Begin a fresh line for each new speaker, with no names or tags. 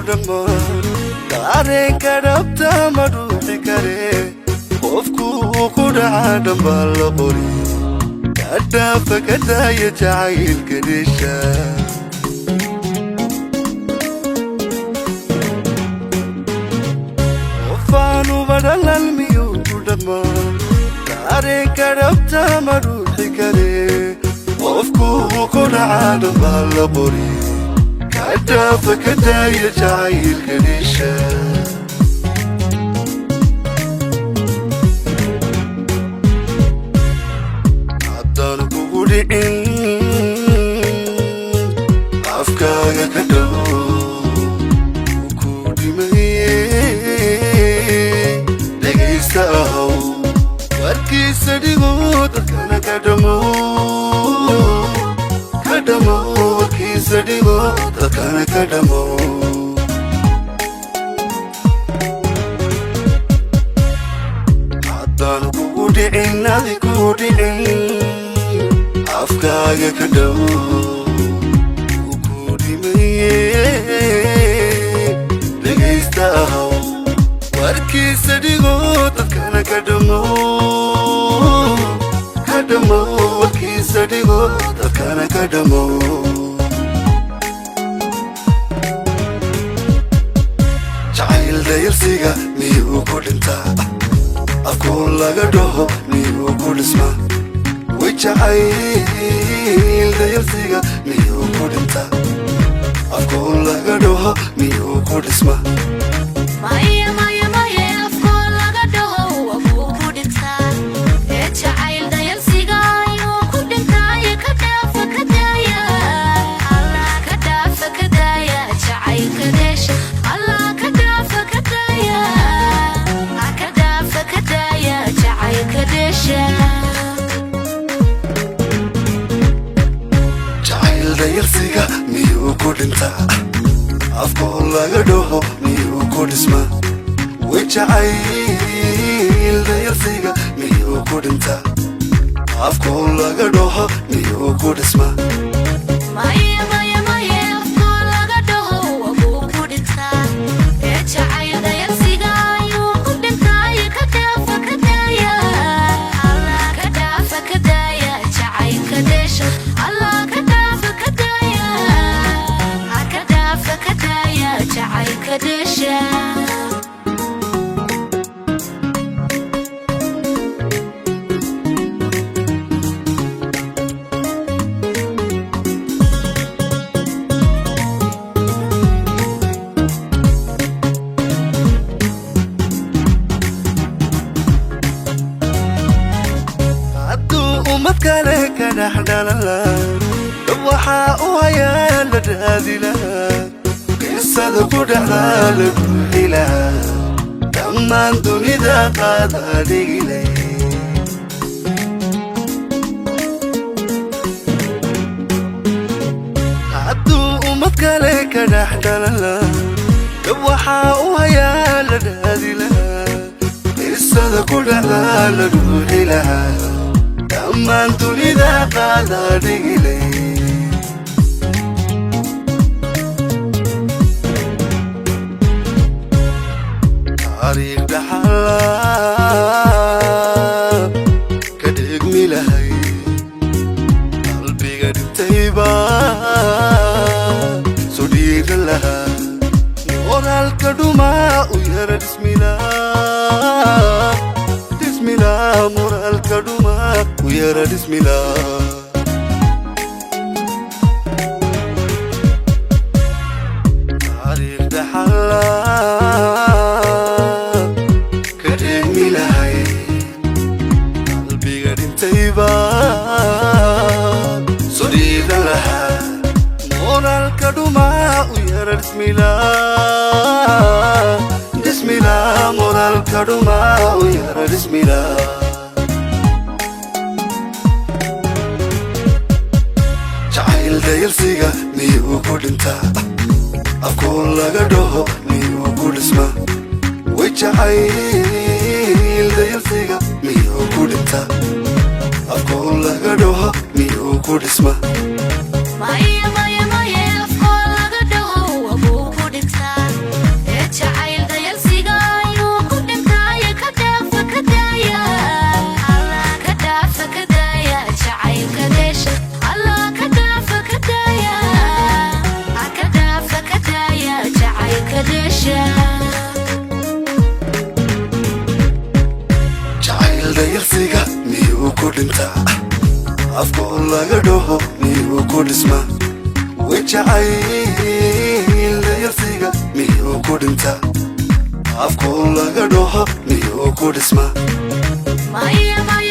Dhaqmaa dareenka dhabta ma dhuuxi kare? Qofku ku dhaca dhambaa la qori. Ka dhaafa, ka daaya jacaylka dheesha. Qofaanuba dhalan miyuu ku dhaqmaa? Dareenka dhabta ma dhuuxi kare? Qofku ku dhaca dhambaa la qori. Ka dhaafa, ka daaya jacaylka dheesha. Haddaan kugu dhicin, afkaaga ka dhow ku dhimaye. Dhegaysta ahow, warkiisa dhigo, dadkana ka dhamo, ka dhamo. Warkiisa dhigo, dadkana ka dhamo. Haddaan kugu dhicin, adi kugu dhicin, afkaaga ka dhow ku dhimaye. Dhegaysta ahow, warkiisa dhigo, dadkana ka dhamo, ka dhamo. Warkiisa dhigo, dadkana ka dhamo. Jacayl dayalsiga miyuu ku dhintaa? Afkuu laga dhaho miyuu ku dhismaa? Way jacayl dayalsiga miyuu ku dhintaa? Afkuu laga dhaho miyuu ku dhismaa?
Maya, maya, maya, afkoo laga dhaho wabuu ku dhintaa. Ee jacayl dayalsiga ayuu ku dhintaaye. Ka dhaafa, ka daaya. Allah, ka dhaafa, ka daaya jacaylka dheesha. Allah, ka dhaafa, ka daaya. Ka dhaafa, ka daaya jacaylka dheesha.
Jacayl dayalsiga miyuu ku dhintaa? Afkoo laga dhaho miyuu ku dhismaa? Way jacayl dayalsiga miyuu ku dhintaa? Afkoo laga dhaho miyuu ku dhismaa?
Maya, maya, maya, afkoo laga dhaho wabuu ku dhintaa. Ee jacayl dayalsiga ayuu ku dhintaaye. Ka dhaafa, ka daaya. Allah, ka dhaafa, ka daaya jacaylka dheesha. Allah, ka dhaafa, ka daaya. Ka dhaafa, ka daaya jacaylka dheesha.
Hadduu ummad kale ka dhex dhalala, dhab waxaa u hayaa la raadi lahaa, qisada ku dhexdaa la buuxi lahaa, dhammaan dunida qaada dhigi leh. Hadduu ummad kale ka dhex dhalala, dhab waxaa u hayaa la raadi lahaa, qisada ku dhexdaa la dhuuxi lahaa, dhammaan dunida qaada dhigi leh. Taariikh dhaxala ka dhigmi lahay, qalbiga dhintayba soo dhiiran lahaa, moraalka dhumaa u yara dhismilaa, dhismilaa. Moraalka dhumaa u yara dhismilaa. Taariikh dhaxala ka dhigmi lahay, qalbiga dhintayba soo dhiiran lahaa, moraalka dhumaa u yara dhismilaa, dhismilaa. Moraalka dhumaa u yara dhismilaa. Jacayl dayalsiga miyuu ku dhintaa? Afkuu laga dhaho miyuu ku dhismaa? Way jacayl dayalsiga miyuu ku dhintaa? Afkuu laga dhaho miyuu ku dhismaa?
Maya, maya, maya, afkoo laga dhaho wabuu ku dhintaa.
Afkoo laga dhaho miyuu ku dhismaa? Way jacayl dayarsiga miyuu ku dhintaa? Afkoo laga dhaho miyuu ku dhismaa?
Maya, maya.